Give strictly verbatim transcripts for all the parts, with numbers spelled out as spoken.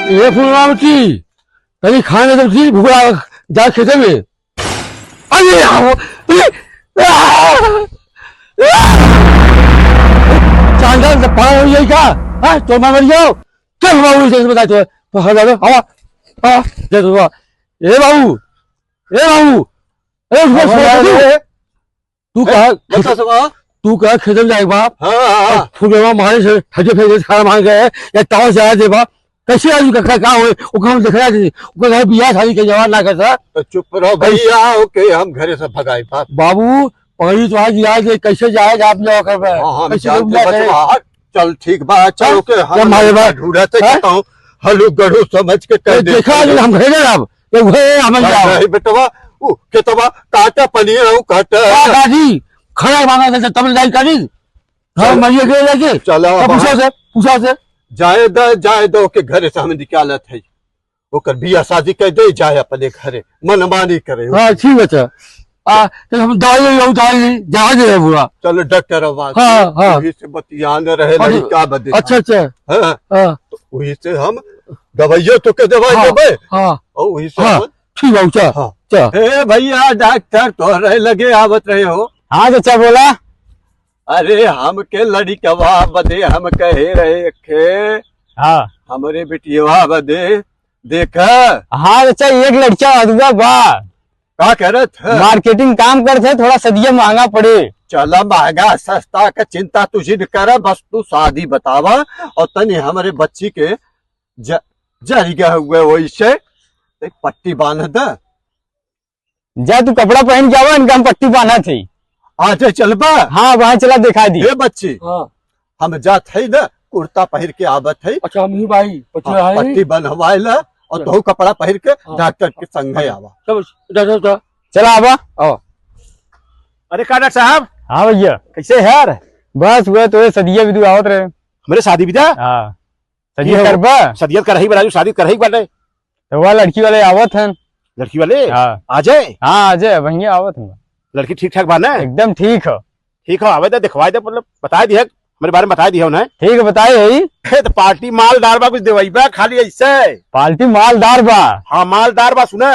ए फुलरावती, तनी खाने दे जी, भूख लाग, जा खेते में। अरे यार, अरे, आ, आ, चांदा से पार हो जाई का? हाँ, तो मैं मर जाओ। चल बाबू, जैसे बताए तो, तो हर जाओ, आवा, आवा, जय तो, ए बाबू, ए बाबू, ए, उठो, आवा, सोच आवा, तू। आवा। तू ए, कहा बता खेत-, सब, हाँ? तू कहा खेतन जाए बाप? हाँ, हाँ, हाँ। अब फुलवा मारे से हजे फेंके से खाना मांग गए, या तावा से आ दे बाप। कैसे आज का, का, का होए? ओकर हम देखा जाए, ओकर घर बियाह शादी के जवान ना करता। तो चुप रहो कैसे? भैया, ओके, हम घरे से भगाई बाप। बाबू, पगड़ी तो आज याद है, कैसे जाए आप लोग कर पे? हाँ, हम कैसे जानते लोग बचवा, जाए? हट, चल ठीक बा, चल हाँ? ओके, हम क्या मारे बा? ढूंढते हाँ? कहता हूँ, हलू गढ़ू समझ के कर ए, दे। देखा आज हम घर जाब। ये उहे हमन जाओ। नहीं बेटवा, उ खेतवा काटा पनिया उ काटा। का दादी, खड़ा मांगा था तब नहीं करी। हम चल। मरिए गए लेके। चला तब पूछा बाहर। से, पूछा से। जाए द, जाए द, ओके घरे से हम निकालत है। ओकर बियाह शादी कर दे, जाए अपने घरे, मनमानी करे। हाँ, ठीक है, अच्छा। आ, तो हम दवाई ले आओ, दवाई ले, जा दे है बुआ। चलो डॉक्टर आवाज। हाँ, हाँ। वही से बतियान रहे हाँ, लड़का बदे। अच्छा, अच्छा। हाँ। हाँ। तो वही से हम दवाइयों तो के दवाई हाँ, देबे। हाँ। और वही से हाँ, अपन ठीक बा, अच्छा, हाँ। अच्छा। ए भैया, डॉक्टर तोहरे लगे आवत रहे हो। हाँ चाचा, बोला। अरे, हमके लड़िकवा बदे हम कहे रहे खे, हाँ। हमरे बिटियवा बदे, देखा। हाँ चाचा, एक लड़का अधुआ बा। का करत है? मार्केटिंग काम करत है, थोड़ा सदिया महंगा पड़े। चला, महंगा सस्ता का चिंता तू जिन कर, बस तू शादी बतावा और तनी हमरे बच्ची के ज-, जरी गए हुए वैसे एक पट्टी बांध दे। जा तू कपड़ा पहन के आवा, इनका हम पट्टी बांधा थे। आज चलबा? हाँ, वहाँ चला दिखा दी। ए बच्ची, हाँ। हम जात है ना, कुर्ता पहिर के आवत है। अच्छा, हम ही भाई, पट्टी हाँ, है। पट्टी बनवाए ला और चल। तहु कपड़ा पहिर के हाँ। डॉक्टर के संग हाँ। आवा। चल, डॉक्टर साहब। चला आवा। आओ। अरे का डॉक्टर साहब? हाँ भैया। कैसे है यार? बस वह तो ये सदिया भी आवत रहे। हमरे शादी विदा? हाँ। सदिया ये हो। करबा? सदिया करही बना, शादी करही बने। तो वह लड़की वाले आवत हन। लड़की वाले? हाँ। आ जाए? हाँ, आ जाए, वहीं आवत हन। लड़की ठीक ठाक बा ना? एकदम ठीक हो। ठीक हो, आवे दे, दिखवाए दे, मतलब, बताए दिया, हमरे बारे में बताए दिया उन्हें। ठीक है, बताए है। हे, तो पार्टी मालदार बा, कुछ देवाई बा, खाली ऐसे। पार्टी मालदार बा। हाँ, मालदार बा, सुना,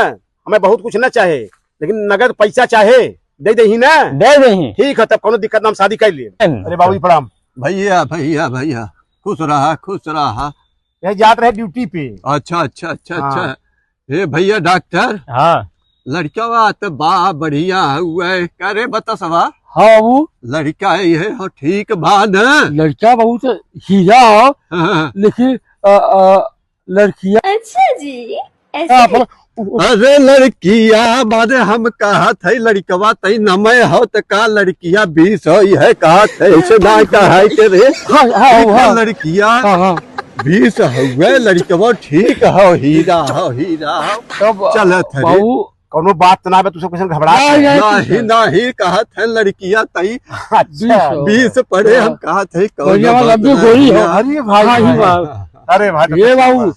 हमें बहुत कुछ ना चाहे, लेकिन नगद पैसा चाहे, दे देही ना? दे देही। ठीक है, तब कोनो दिक्कत ना, हम शादी कर लिए। अरे बाबूजी, प्रणाम। भैया, भैया, भैया, खुश रहा, खुश रहा। ये जात रहे ड्यूटी पे। अच्छा, अच्छा, अच्छा, हाँ। अच्छा। हे भैया डॉक्टर। हाँ। लड़कवा त बा बढ़िया हुए। का रे बतसवा? हाँ बाबू। लड़का ये हो ठीक बा न? लड़का बहुत हीरा हो, हाँ। लेकिन, अ, अ, लड़किया अच्छा जी, ऐसे हाँ, ही? पर अरे लड़किया, माने हम कहत है लड़कवा तई नमय हो त का लड़किया बीस हो, यह कहत है, ऐसे ना कहे के रे। हाँ, हाँ, ठीक है, हाँ। लड़किया हाँ, हाँ। बीस हउए, लड़कवा ठीक हो, हीरा हो, हीरा हो। तब चलत है रे। बाबू, कौनो बात ना बे, तू सब कैसन घबरात नहीं, है? नहीं, नहीं, नहीं, कहत है लड़किया तई अच्छा। बीस पड़े, हाँ। हम कहत है कौनो बढ़िया वाला बात लंबी ना गोरी है। है। अरे भाई, हाँ, भाई। हाँ। अरे भाई, ये बाबू,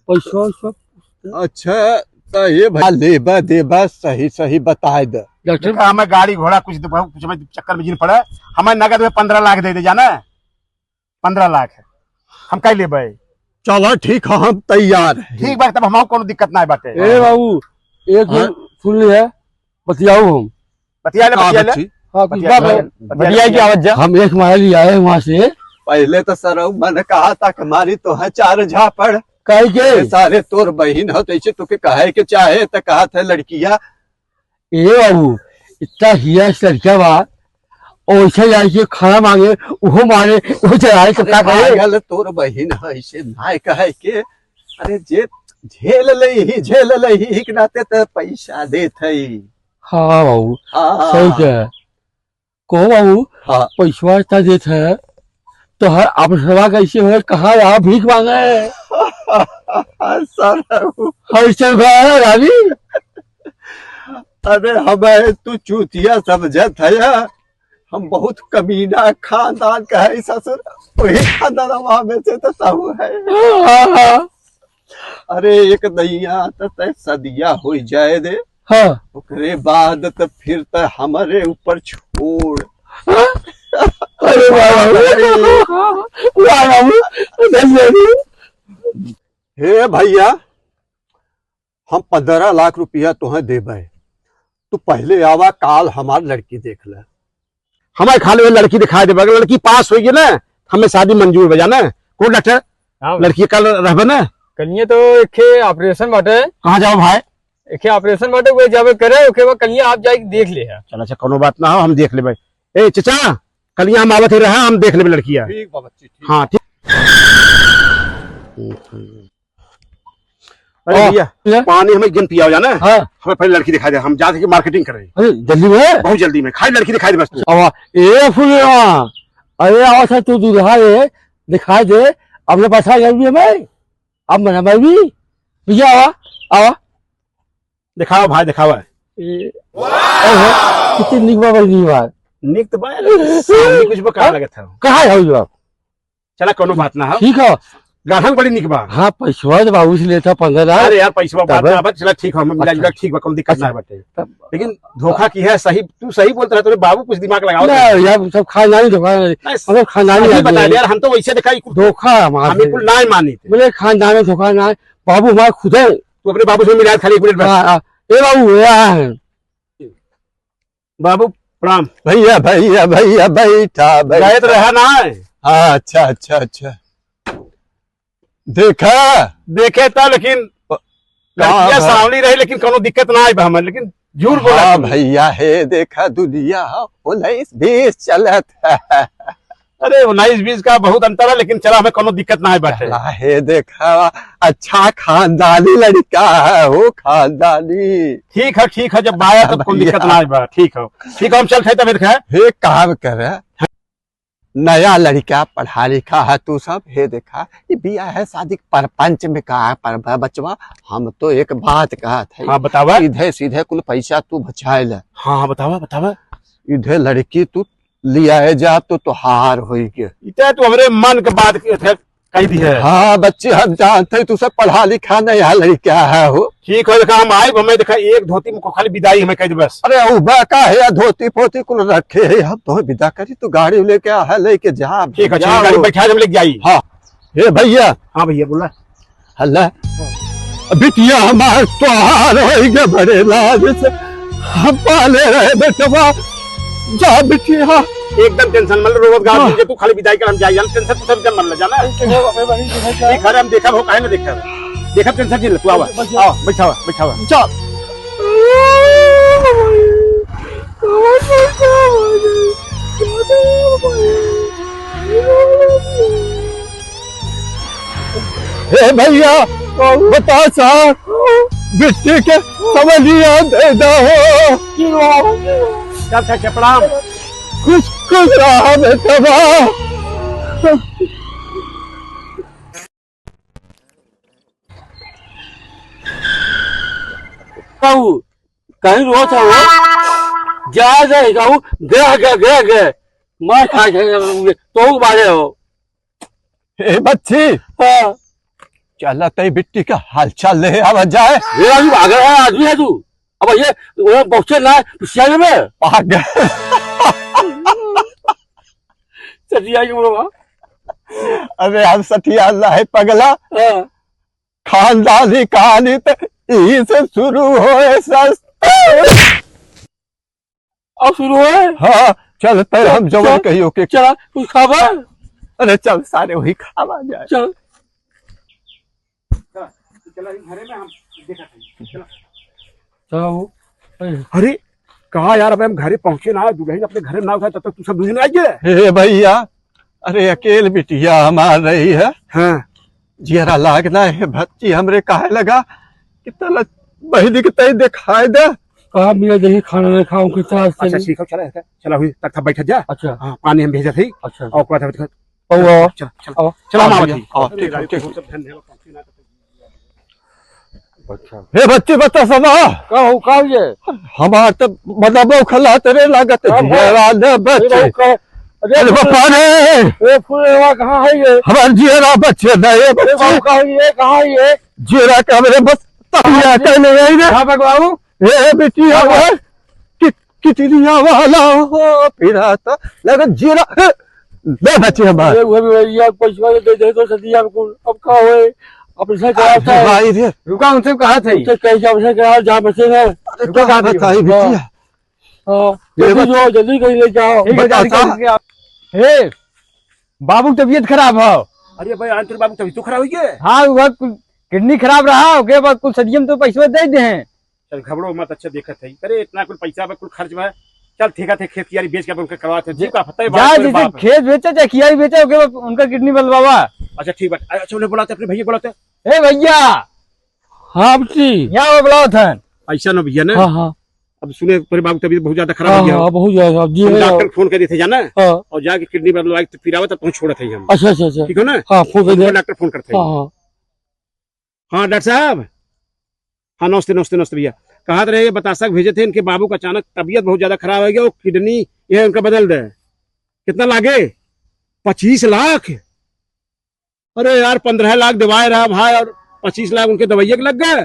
पैसा वैसा। अच्छा, त ये भाई लेबा देबा सही सही बताए दे। डॉक्टर देखा, हमें गाड़ी घोड़ा कुछ दे, कुछ हमें चक्कर में जिन पड़ा, हमें नगद में पन्द्रह लाख दे दे जाना, पन्द्रह लाख है, हम कह लेबे। चलो ठीक है, हम तैयार हैं। ठीक बा, तब हमहू कोनो दिक्कत ना बाटे। ए बाबू, एक हाँ? सुन लिया, बतियाऊ हम। बतिया ले, का बतिया ले। बच्ची? हाँ, कुछ बतिया बात ले, है। बतिया बतिया ले। के आवत जा। हम एक माइल आए वहाँ से। पहले तो सरऊ मन कहा था कि मारी तो है चार झापड़। काहे के? ये सारे तोर बहिन हो, तो ऐसे तो के कहे के चाहे, तो कहा था लड़किया। ए बाबू, इतना हिया से लड़का बा, ओइसे जाए के खाना मांगे, उहो मारे, उहो चढ़ाए, तो अरे का करे? पागल, तोर बहिन है, ऐसे ना कहे के। अरे जे झेल ले ही, झेल ले ही, एक नाते तो पैसा देत है। हाँ बाबू, हाँ। सही कहे। कहो बाबू, हाँ। पैसवा इतना देत है, तो हर अफसरवा कैसे होए, कहाँ रहा भीख मांगे? सरऊ। हरिश्चंद्र भाई, रावी। अरे हमें तू चूतिया समझत है, हम बहुत कमीना खानदान का है ससुर, वही खानदान में से तो तहु है। हाँ, हाँ। अरे एक दैया त तय सदिया हो जाए दे। हाँ। ओकरे बाद त फिर त हमरे ऊपर छोड़। हाँ? अरे वाह, वाह, वाह, वाह, वाह, धन्य हो। हे भइया, हम पन्द्रह लाख रुपया तोहें देबे, तू पहिले आवा, काल हमार लड़की देख ले। हमारे खाली वो लड़की दिखाई देबे, अगर लड़की पास होइगी ना, हमें शादी मंजूर बा जाना। कौन डॉक्टर? हाँ। लड़की कल रहबे ना? कलिए तो एखे operation बाटे। कहाँ जाओ भाई? एखे operation बाटे, वो जाबे करे, ओके बाद कलिए आप जाके देख ले। चल अच्छा, कोनो बात ना हो, हम देख लेबे। ए चचा, कलिए हम आवत ही रहा, हम देख लेबे लड़किया। ठीक बा बच्ची, ठीक। हाँ, ठीक। अरे ओ, भइया, भइया। पानी हमें एक दिन पियाओ जाना। हाँ। हमें पहिले लड़की दिखाई दे, हम जाते कि marketing कर रहे हैं। अरे, जल्दी में? बहुत जल्दी में, खाली लड़की दिखाई दे बस तू। अब ए फुलवा, अरे आवा सर, तू दूल्हा रे, दिखाई दे, अपने पास आ जाएगी हमें, अब मना मैं भी, भइया आवा, आवा। दिखावा भाई, दिखावा। ए, ओहो, कितनी निक बा भाई, निक बा। निक तो बा, सामने कुछ बा, कहाँ हाँ? लगत है? कहाँ है भाई बाप? चला, कोनो बात ना हो। ठीक है। गाढ़ा बड़ी निक बा। हाँ, पैसवा तो बाबू से लेता पन्द्रह लाख। अरे यार, पैसवा बात तब? ना बा, चला ठीक है, हम मिला अच्छा। जुला ठीक बा, कोनो दिक्कत अच्छा। ना बाटे। तब? लेकिन धोखा की है, सही, तू सही बोलत रहा, तोरे बाबू कुछ दिमाग लगाओ ना ना। यार, सब खानदानी धोखा है। नहीं, मतलब खानदानी सही आदमी बता है। दे यार, हम तो वैसे देखा, ई कुल धोखा हमारे हम ई से। कुल ना मानी थे। बोले खानदान में धोखा ना है, बाबू हमारे खुद है। तू अपने बाबू से मिला, खाली एक मिनट बस। हाँ, हाँ। ए बाबू, ये है। बाबू, प्रणाम। भइया, भइया, भइया, बैठा, बैठा। जाए तो रहा ना है। हाँ, अच्छा, अच्छा, अच्छा। देखा? देखे तो, लेकिन प-, कहाँ लड़किया बा? सावली रही, लेकिन कोनो दिक्कत ना आई बा हमें, लेकिन झूठ बोला हाँ तू। भइया, हे देखा, दुनिया उन्नीस बीस चलत है। अरे, उन्नीस बीस का बहुत अंतर है, लेकिन चला, हमें कोनो दिक्कत ना है बाटे। चला, हे देखा, अच्छा खानदानी लड़का है हो, खानदानी। ठीक है, ठीक है, जब आया तब कोनो दिक्कत ना है बा। ठीक हो, ठीक हो, हम चलते हैं तब, देखा। हे काम करे, नया लड़का पढ़ा लिखा है तू सब, हे देखा, ये बियाह है शादी के परपंच में का है पर बचवा, हम तो एक बात कहत है। हाँ, बतावा। सीधे सीधे कुल पैसा तू बचाए ले। हाँ, हाँ, बतावा, बतावा। इधे लड़की तू लियाए जा तो तोहार होई के। इते तू हमरे मन के बात के थे कह दी है। हाँ बच्चे, हम जानते हैं तू सब पढ़ा लिखा नहीं है, लड़का है हो। ठीक हो, देखा हम आए, हमें देखा एक धोती में को खाली विदाई हमें कह दे बस। अरे उ बा का है, धोती पोती कुल रखे है, हम तो विदा करी, तू गाड़ी लेके आ है, लेके जा, ठीक है, जा ठीक है, गाड़ी हो। बैठा दे, हम लेके जाई। हाँ, हे भइया। हाँ भइया, बोला। हल्ला, बिटिया हमार तोहार होई गे बड़े लाज से, हम पाले रहे बेटवा, जा बिटिया। एकदम tension मत ले, रोवत गावत हाँ। जे तू खाली विदाई कर, हम जाई, हम tension तू सब जन मत ले, जाना। ठीक है, हम देखब हो, काहे ना देखब। देखब, tension जिन ले, तू आवा। बस, बस। आवा, बैठावा, बैठावा। जा। हे भइया, बतासा, बिट्टी के सवलिया दे दो। चल, चल, चल, प्रणाम। खुश, खुश रहा बेटवा। कहू, कहीं रोत हो? जा, जा, कहू, गह, गह, गह, गह। मार खा, खा, खा, तो बारे हो। ए बच्ची। हाँ। चला तई बिट्टी का हालचाल ले आवा जाए। ये आदमी पागल है, आदमी है तू। अब ये, वो पहुंचे ना, तो सियाने में। पागल। सठिया के बोलो, हाँ। अबे हम सठिया ना है पगला। हाँ। खानदानी कहानी तो यही से शुरू होए सस्ते। अब शुरू होए? हाँ, चल, तै हम जवन चल, कहियो के। चला, कुछ खाबा? अरे चल, सारे वही खावा जाए। चल। चला, चला, घरे में हम देखत हई। चला। चला वो। अरे। अरे, का यार, अब हम घरे पहुंचे ना, दुल्हन अपने घरे ना उठा, तब तक तू सब दुल्हन आ गए। हे भइया, अरे अकेल बिटिया हमार रही है। हाँ। जियरा लागना है बच्ची हमरे, काहे लगा कि तला बहिनी के तई दिखाई दे। कहाँ मिले देखी खाना नहीं खाऊं, कितना आज अच्छा, चली। ठीक है, चला, चला, हुई, तक था बैठ जा। अच्छा। हाँ, पानी हम भेजत हई। अच्छा। और ओकरा बाद ओ, ओ। चला, चला। ओ। चला, हम हाँ, आवत भैया। हई। हाँ, ठीक है, ठीक है। सब धन है, अच्छा। हे बच्ची, बता समा। का हो, का हो ये? हमार तो बदबो खला तेरे लागत का हो? जियरा न बचे। अरे बाबू, का, अरे अरे बाबा रे। ए फुलवा, कहाँ है ये? हमार जियरा बचे न, ए अरे बच्ची। बाबू, का हो ये, कहाँ है ये? जियरा का मेरे बस तकिया कहाँ है? कहने आई रे। कहाँ बा बाबू? ए बेटी, कहाँ बा? हमार कि-, किचनिया वाला हो, फिरा तो लगत जियरा। ए, ले बच्ची हमार। अरे वो भी भैया, पैसवा दे दे तो सदिया को, अब का होए? ऑपरेशन करावत है। भाई रे। रुका, उनसे कहा था। उनसे कही कि ऑपरेशन कराओ, जान बचे ना। अरे रुका, कहा जान था, ये हाँ। बिटिया? हाँ, ये जल्दी बत-, जो, जल्दी कहीं ले जाओ। ठीक है, बता जल्दी सा। कहीं लेके आओ। हे, बाबू की तबीयत खराब है। अरे भाई, आज तेरे बाबू की तबीयत तो खराब हुई है? हाँ, वह कुल-, किडनी खराब रहा, ओके बाद कुल सदियम तो पैसवा दे दे हैं। चल, घबरो मत, अच्छा देखत है। अरे, इतना कुल पैसा बा, कुल खर्च बा। चल, ठीक है, खेत कियारी बेच के अपन उनका करवाते हैं। ठीक है, पता है, जा, बाप रे जैसे बाप। खेत बेचा, चाहे कियारी बेचा, ओके बाद उनका किडनी बदलवावा। अच्छा, ठीक बा। अच्छा, उन्हें बुलाते, अपने भैया बुलाते। ए भैया, हाँ, बच्ची। यहाँ वो बुलाओ थन। ऐसा ना भैया ना। हाँ, हाँ। अब सुने, तेरे बाबू की तबीयत बहुत ज्यादा खराब हाँ, हो गया। हाँ, बहुत ज्यादा, अब जी तुम है। डॉक्टर फोन कर देते जाना। हाँ। और जाके किडनी बदलवा के फिर आवा, तब तुम छोड़त है हम। अच्छा, अच्छा, अच्छा। ठीक हो ना? हाँ, फोन कर उनको दे। डॉक्टर फोन करते हैं। हाँ, हाँ। हाँ, डॉक्टर साहब। हाँ, नमस्ते, नमस्ते, नमस्ते भैया। कहा रहे, ये बतासा के भेजे थे, इनके बाबू का अचानक तबीयत बहुत ज्यादा खराब हो गया, वो किडनी ये उनका बदल दे। कितना लागे? पच्चीस लाख। अरे यार, पन्द्रह लाख दिवाए रहा भाई, और पच्चीस लाख उनके दवाइये के लग गए।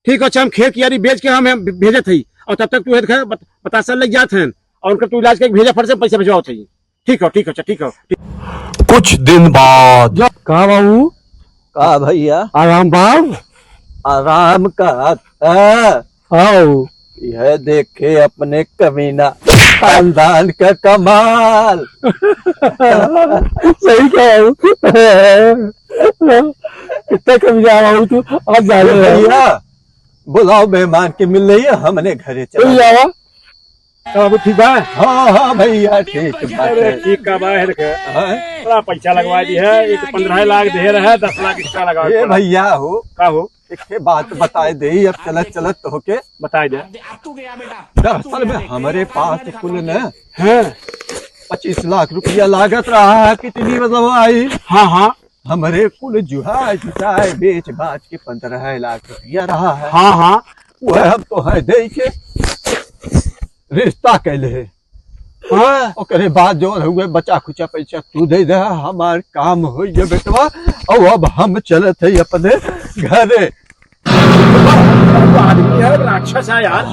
ठीक हो, अच्छा, हम खेत कियारी बेच के हम, हम भेजत हई, और तब तक तू है देखे बत-, बतासा लग जात हैं, और उनका तू इलाज करके भेजा, फट से पैसा भिजवाओ थे। ठीक हो, ठीक हो, अच्छा, ठीक हो, ठीक। कुछ दिन बाद। का बाबू? का भैया? आराम बाब? आराम का, का? आओ। यह देखे अपने कमीना खानदान का कमाल। सही कहा हो। कितना कमीना आवा हो तू, आज जाने ए रहो। भैया, बुलाओ मेहमान के मिल रही है, हमने घरे चला चल जावा। अब ठीक बा? हाँ, हाँ भैया, ठीक बा। अरे, ठीक का बा, है देखे। हाँ। बड़ा पैसा लगवा दी है, एक पन्द्रह लाख दे रहा है, दस लाख extra लगा ए पड़ा। भैया हो। का हो? एक ठे बात बताए दे, अब चलत चलत तोहके। बताए दे। दरअसल में हमरे पास कुल न हाँ। पच्चीस लाख रुपया लागत रहा है, किडनी बदलवाई। हाँ, हाँ। हमरे कुल जुहा जुटाए बेच बाच के पन्द्रह लाख रुपया रहा है। हाँ, हाँ। वह हम तोहे दे के रिश्ता कैले है। हाँ। ओकरे बाद जो हुए बचा खुचा पैसा तू दे दे, हमार काम हो ये बेटवा। और अब हम चलत है अपने घरे। आदमी है, राक्षस है यार।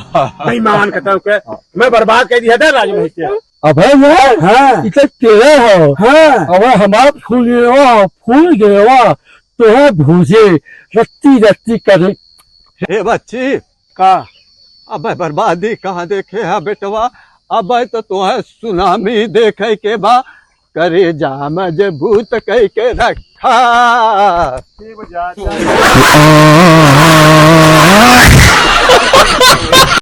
बेईमान कतौ के। मैं बर्बाद कर दिया था राजमहल के। अबे यार, हाँ। इधर तेरा हो। हाँ। अबे हमार फूल गया, फूल गया, तो है भूजे, रत्ती रत्ती करे। हे बच्ची, का? अबे बर्बादी कहाँ देखे है बेटवा? अबे तो तोहे सुनामी देखे के बा, करेजा मजबूत कई के रखा।